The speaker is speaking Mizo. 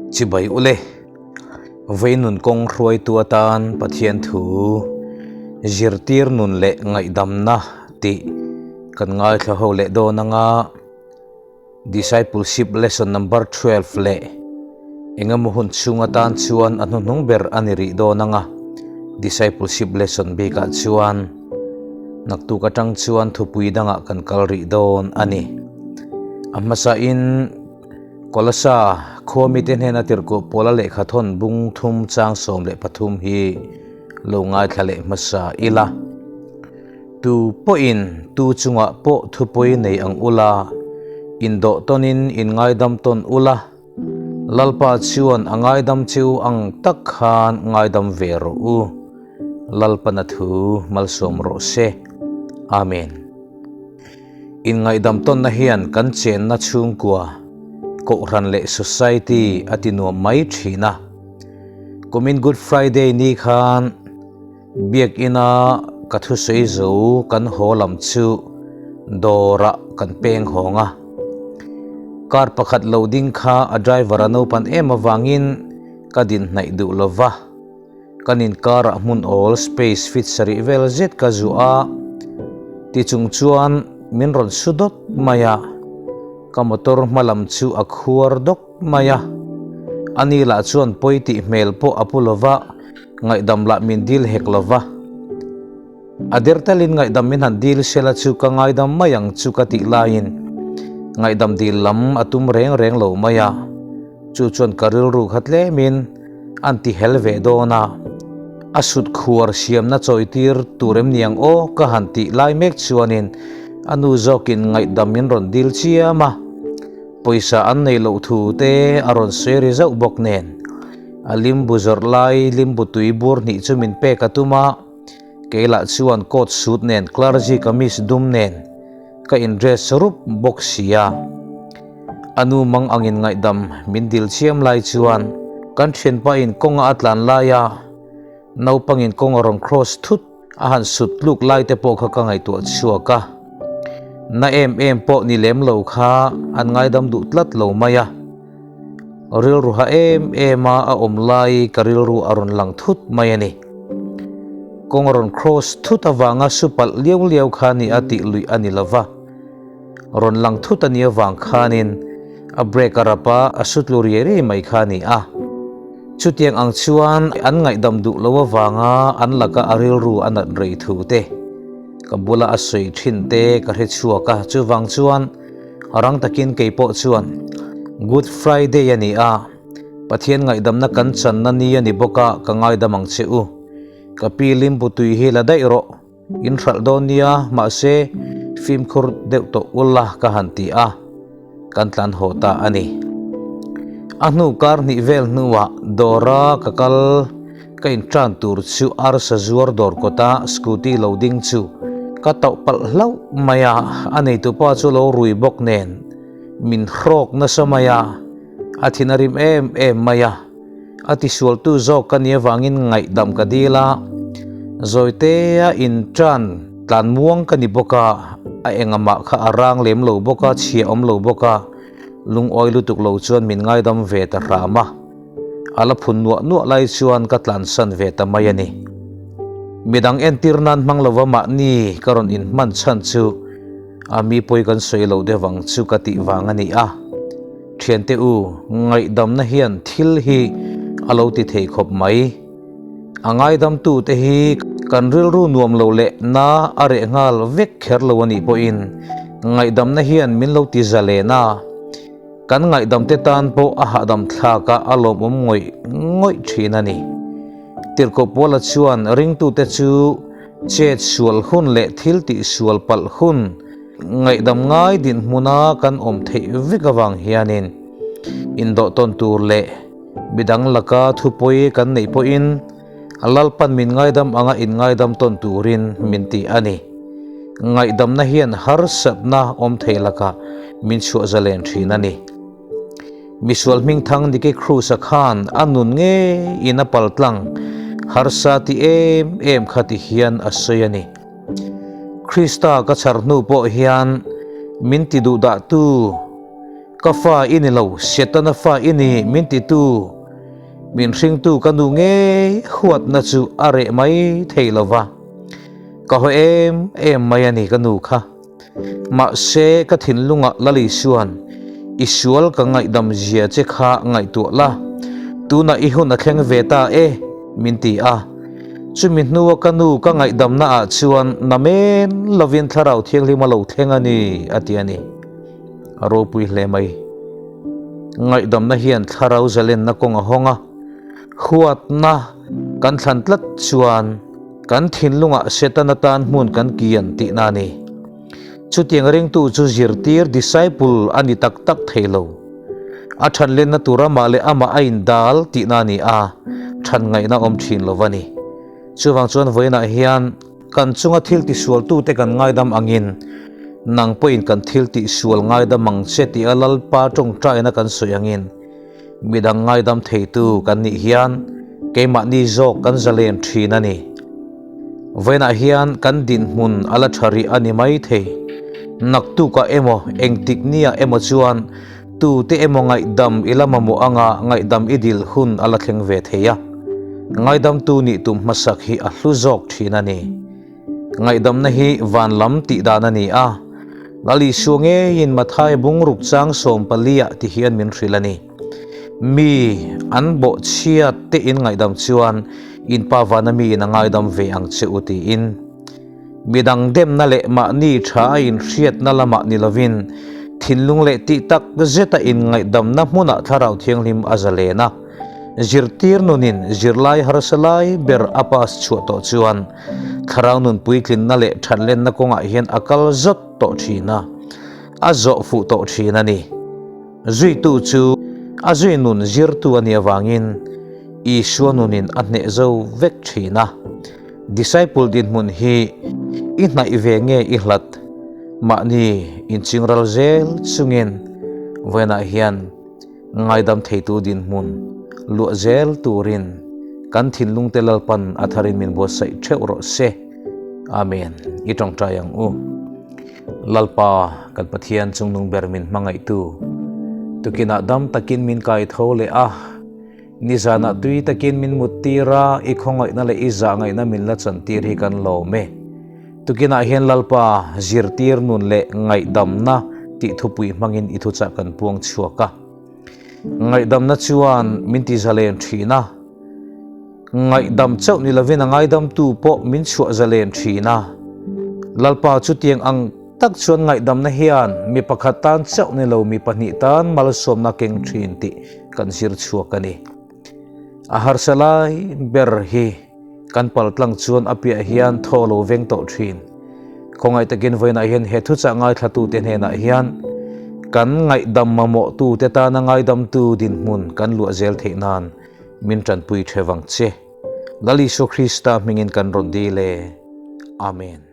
Chibai ule, vei nun kawng hruaitu atan Pathian thu zirtir nun leh ngaihdamna tih kan ngaithla ho leh dawn anga Discipleship lesson number 12 leh engemaw hun chhung atan chuan a hnuhnung ber a ni rih dawn anga Discipleship lesson bikah chuan naktuk atang chuan thupui dangah kan kal rih dawn a ni. A hmasain Kolasa khua mite hnena tirhkuh pawla lehkha thawn bung thum chang 13 hi lo ngaithla leh hmasa ila. Tu pawhin tu chungah pawh thupui nei ang ula, indawh tawnin in ngaidam tawn ula, Lalpa chuan a ngaidam cheu ang tak khan ngaidam ve rawh u. Lalpana thu malsawm rawh se. Amen. Inngaidam tawnna hian kan chenna chhungkua, kohhran leh society a ti nuam mai thin a. Kumin Good Friday ni khan Biakina ka thusawi zo kan haw lam chu dawrah kan peng hawng a. Car pakhat lo ding kha a driver a naupan em avangin ka din hnaih duh lo va. Kan inkarah hmun awl space fit sarih vel zet ka zuah a, ti chung chuan min rawn su dawt mai a. Ka motor hma lam chu a khuar dawk mai a. Ani lah chuan pawi tih hmel pawh a pu lo va. Ngaihdam lah min dil hek lo va. A der talin ngaihdam min han dil sela chu ka ngaidam mai ang chu ka tih laiin ngaihdam dil lam a tum reng reng lo mai a. Chu chuan ka rilru kha tlemin an ti hel ve dawn a. A sut khuar siamna chawitir tur em niang aw ka han tih lai mek chuanin a nu zawkin ngaihdam min rawn dil chiam a. Pawisa an neih loh thu te a rawn sawi ri zauh bawk nen. A limbu zawrh lai limbu tui bur hnih chu min pek a tum a, kei lah chuan coat suit nen clergy kamis dum nen ka in dress rup bawk si a. A nu mang angin ngaihdam min dil chiam lai chuan kan thianpa in kawnga a tlan lai a, naupangin kawng a rawn cross thut a han sut tluk lai te pawh kha ka ngaihtuah chhuak a. Na em em pawh ni lem lo kha an ngaidam duh tlat lo mai a. Rilru ha em em a a awm lai ka rilru a rawn lang thut mai a ni. Kawng a rawn cross thut avanga su palh liau liau kha ni a tih luih a ni lo va. Rawn lang thut a nih avang khanin a brake a rap a, a su tlu riai riai mai kha a ni a. Chutiang ang chuan an ngaihdam duh lo avanga an laka a rilru a nat rei thu te, ka bula a sawi thin te ka hre chhuak a, chuvang chuan Rang takin kei pawh chuan Good Friday a ni a, Pathian ngaihdamna kan channa ni a ni bawk a, ka ngaidam ang che u. Ka pi limbu tui hi la daih rawh, in hralh dawn nia, mahse fimkhur deuh tawh ula ka han ti a, kan tlan haw ta a ni. A hnu kar hnih vel hnuah dawra ka kal Ka inṭan tur chu arsa zuar dawr kawta scooty lo ding chu ka tauh palh hlauh mai a, a neitupa chu lo rui bawk nen min hrawk nasa mai a, a thin a rim em em mai a, a tisualtu zawk ka nih avangin ngaihdam ka dil a, Zawitea inṭan tlan muang ka ni bawk a, a engamah kha a rang lem lo bawk a, chhia awm lo bawk a, lungawi lutuk lo chuan min ngaidam ve ta hram a. A la phun nuah nuah lai chuan ka tlansan ve ta mai a ni. Midang entir nan hmang lova mahni ka rawn inhman chhan chu a mi pawi kan sawi lo deuh ang chu ka tih vang a ni a. Thiante u, ngaihdamna hian thil hi a lo ti thei khawp mai. A ngaidamtute hi kan rilru nuam lo leh na a reh nghal vek kher lo a nih pawhin ngaihdamna hian min lo ti zalen a. Kan ngaihdamte tan pawh a hahdam thlak a, a lawmawm ngawih ngawih thin a ni. Tirhkoh Paula chuan ringtute chu chet sual hun leh thil tih sual palh hun ngaihdam ngai dinhmuna kan awm theih vek avang hianin indawh tawn tur leh midang laka thupawi kan neih pawhin Lalpan min ngaidam anga inngaidam tawn turin min ti a ni. Ngaihdamna hian harsatna awm thei lakah min chhuah zalen thin a ni. Misual hmingthang Nicky Cruz-a khan a nun ngeiin a paltlang harsa ti em em kha ti hian a sawi a ni. Krista ka chhar hnu pawh hian min ti duhdahtu. Ka fa i ni lo, Setana fa i ni min titu, min hringtu ka nu ngei huatna chu a reh mai thei lo va. Ka haw em em mai a ni ka nu kha. Mahse ka thinlungah Lali chuan i sual ka ngaihdam zia che kha ngaihtuah la, tunah i hun a thleng ve ta e min ti a. Chumi hnua ka nu ka ngaihdamna ah chuan namen lovin Thlarau Thianghlim a lo thleng a ni a ti a ni. A ropui hle mai. Ngaihdamna hian Thlarau zalenna kawng a hawng a, huatna kan thlan tlat chuan kan thinlungah Setana tan hmun kan kian tihna a ni. Chutiang ringtu chu zirtir, disciple, a ni tak tak thei lo. A thanlenna tur amah leh amah a indal tihna a ni a, than ngaihna awm thin lo a ni. Chuvang chuan vawiinah hian kan chunga thil tisualtute kan ngaidam angin nang pawhin kan thil tihsual ngaidam ang che tih a Lalpa tawngtaina kan sawi angin midang ngaidam theitu kan nih hian keimahni zawk kan zalen thin a ni. Vawiinah hian kan dinhmun a la tha rih a ni mai thei. Naktukah emaw engtik niah emaw chuan tute emaw ngaihdam i la mamawh anga ngaihdam i dil hun a la thleng ve thei a. Ngaidamtu nih tum hmasak hi a hlu zawk thin a ni. Ngaihdamna hi van lam tih dan a ni a, Lal Isua ngeiin Mathai bungruk chang sawmpaliah ti hian min hrilh a ni. Mi an bawhchhiat te in ngaihdam chuan in pa vana miin a ngaidam ve ang che u tiin. Midang demna leh mahni tha a inhriatna lamah ni lovin thinlung leh tih tak zeta inngaihdamna hmunah Thlarau Thianghlim a zalen a. Zirtir nunin zirlai harsa lai ber a pass chhuah tawh chuan Thlarau nun puitlinna leh thatlenna kawngah hian a kal zawt tawh thin a, a zawh fuh tawh thin a ni. Zuitu chu a zui nun zirtu a nih avangin Isua nunin a hneh zo vek thin a. Disciple dinhmun hi i hnaih ve nge i hlat? Mahni inchingral zel chungin vawiinah hian Ngaidam theitu dinhmun luah zel turin kan thinlungte Lalpan a tharin min buatsaih theuh rawh se. Amen. I tawngtai ang u. Lalpa, kan Pathian chungnung ber min hmangaihtu, tukinah dam takin min kai tho leh a, nizanah tui takin min mut tir a, i khawngaihna leh i zahngaihna min la chantir hi kan lawm e. Tukinah hian Lalpa zirtir nun leh ngaihdamna tih thupui hmangin i thuchah kan puang chhuak a. Ngaihdamna chuan min ti zalen thin a, ngaihdam chauh ni lovin a ngaidamtu pawh min chhuah zalen thin a. Lalpa chutiang ang tak chuan ngaihdamna hian mi pakhat tan chauh ni lo mi pahnih tan malsawmna keng thin tih kan zir chhuak a ni. A harsa lai ber hi. Kan pal tlang chuan a piah hian thaw lo veng tawh thin. Khawngaih takin vawiinah hian he thuchah ngaithlatute hnenah hian kan ngaihdam mamawhtute tana ngaidamtu dinhmun kan luah zel theih nan min tanpui the vang che. Lal Isua Krista hmingin kan rawn dil e. Amen.